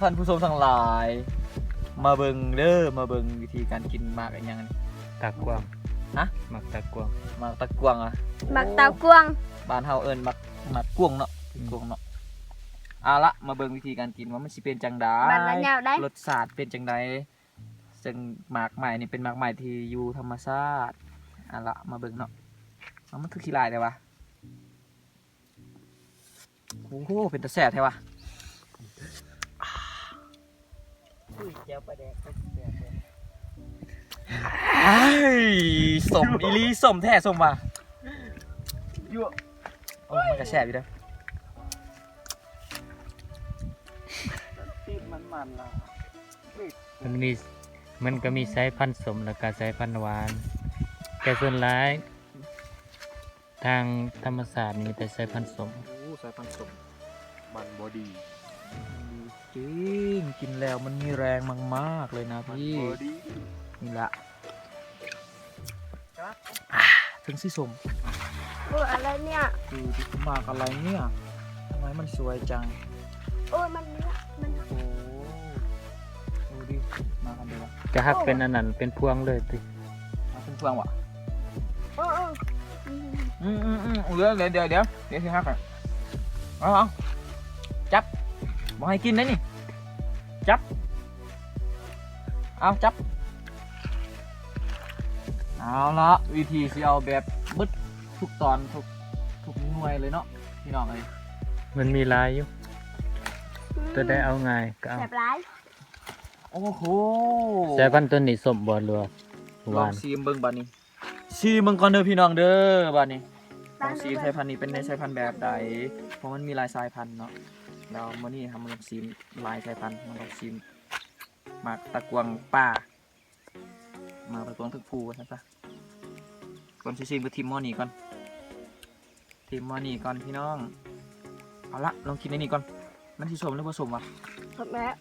ທ່ານຜູ້ຊົມທັງຫຼາຍ ມາເບິ່ງເດີ ມາເບິ່ງວິທີການກິນໝາກອີຫຍັງນີ້ ຕາກວາງ ຮະ? ໝາກຕາກວາງ ໝາກຕາກວາງອະ ໝາກຕາກວາງ ບ້ານເຮົາເອີ້ນໝາກ ໝາກກວາງເນາະ ອືມ ກວາງເນາະ. ເອົາລະ ມາເບິ່ງວິທີການກິນວ່າມັນຊິເປັນຈັ່ງໃດ ບ້ານລະຍາວໃດ ລົດຊາດເປັນຈັ່ງໃດ. ເຊິ່ງໝາກໄມ້ນີ້ເປັນໝາກໄມ້ທີ່ຢູ່ທຳມະຊາດ. ເອົາລະ ມາເບິ່ງເນາະ ເອົາ ມັນຄືຂີ້ຫຼາຍແທ້ວະ. ໂອ້ໂຫ ເປັນຕາແຊບແທ້ວະ. ອຸ້ຍ ແຈ່ວປາແດກ ເປັນແຊບເລີຍ. ອ້າຍ ສົ້ມອີ່ຫຼີ ສົ້ມແທ້ ສົ້ມວ່າ ໂອ້ ມັນກະແຊບຢູ່ເດີ ຕິດມັນໆລະ ມັນມີ ມັນກະມີສາຍພັນສົ້ມ ແລ້ວກະສາຍພັນຫວານ ແຕ່ສ່ວນຫຼາຍ ທາງທຳມະຊາດນີ້ມີແຕ່ສາຍພັນສົ້ມ. ໂອ້ ສາຍພັນສົ້ມ ມັນບໍ່ດີ ດີຈິງ ກິນແລ້ວມັນມີແຮງມາກໆເລີຍນະພີ່. ນີ້ລະ ອ່າ ເຖິງຊິສົ້ມ. ໂອ້ ອະໄລເນີ້ຍ ຄືມາກອະໄລເນີ້ຍ ທຳໄມມັນສວຍຈັງ. ໂອ້ ມັນ ມັນ ໂອ້ ໂອ້ ດີ ມາອັນດຽວ ກະຫັກເປັນອັນນັ້ນ ເປັນພວງເລີຍຕິ. ເປັນພວງຫວາ? ເອີໆ ອືມໆໆ ດຽວໆໆ ດຽວຊິຫັກໃຫ້. ເອົາໆ ຈັບ ບໍ່ໃຫ້ກິນເດ້ນີ້ ຈັບ ເອົາ ຈັບ. ເອົາລະ ວິທີຊິເອົາແບບເບິດທຸກຕອນ ທຸກ ທຸກໜ່ວຍເລີຍເນາະ ພີ່ນ້ອງເອີຍ. ມັນມີຫຼາຍຢູ່ ອືມ ຕົວໃດເອົາງ່າຍກະເອົາ ແຊບຫຼາຍ. ໂອ້ໂຫ ສາຍພັນຕົວນີ້ສົ້ມບໍ່ ຫຼືວ່າຫວານ? ລອງຊີມເບິ່ງບາດນີ້ ຊີມເບິ່ງກ່ອນເດີພີ່ນ້ອງເດີ. ບາດນີ້ລອງຊີມສາຍພັນນີ້ເປັນໃນສາຍພັນແບບໃດ ເພາະມັນມີຫຼາຍສາຍພັນເນາະ. ແລ້ວມື້ນີ້ເຮົາມາລອງຊີມຫຼາຍສາຍພັນ ມາລອງຊີມໝາກຕາກວາງປ່າ ໝາກຕາກວາງເທິງພູວ່າຊັ້ນຊະ. ກ່ອນຊິຊີມກະຖິ້ມໝໍ້ນີ້ກ່ອນ ຖິ້ມໝໍ້ນີ້ກ່ອນພີ່ນ້ອງ. ເອົາລະ ລອງກິນໃນນີ້ກ່ອນ ມັນຊິສົ້ມຫຼືບໍ່ສົ້ມຫວາ? ສົ້ມແລ້ວ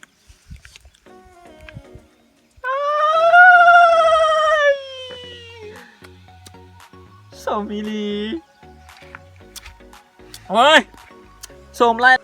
ສົ້ມອີ່ຫຼີ. ໂອ້ຍ ສົ້ມຫຼາຍ.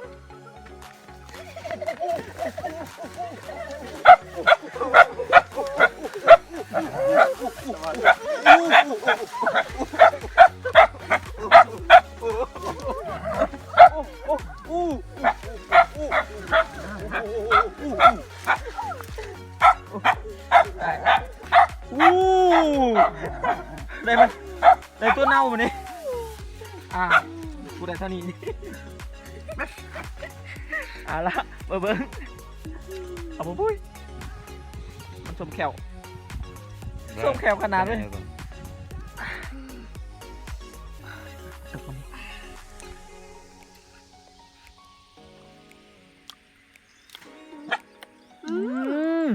ໄດ້ມາ ໄດ້ຕົວເນົ່າມື້ນີ້. ອ່າ ກູໄດ້ເທົ່ານີ້. ເອົາລະ ມາເບິ່ງ ເອົາ ໂອ້ຍ ມັນສົ້ມແຂ້ວ ສົ້ມແຂ້ວຂະໜາດເລີຍ. ອືມ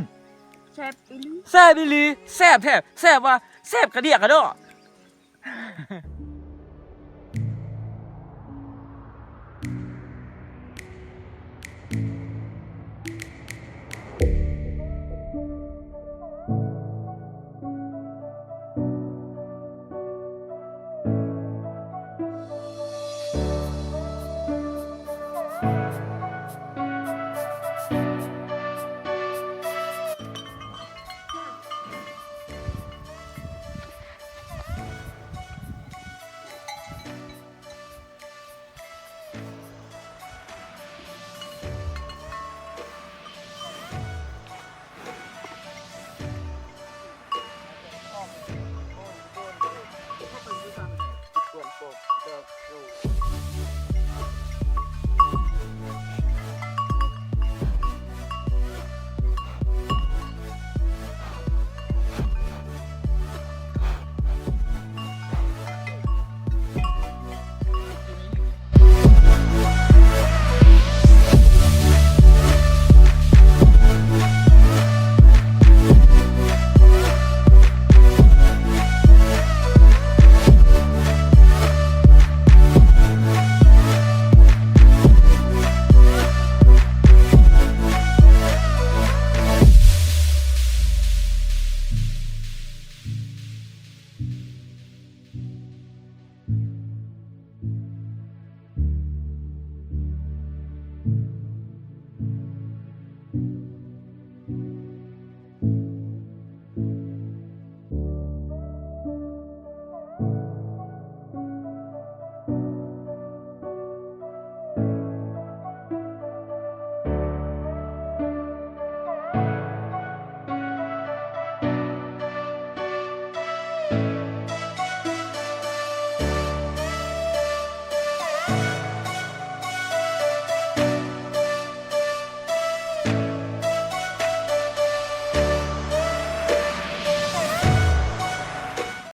ແຊບອີ່ຫຼີ ແຊບອີ່ຫຼີ ແຊບແທ້ ແຊບວ່າ ແຊບກະເດຍກະດໍ.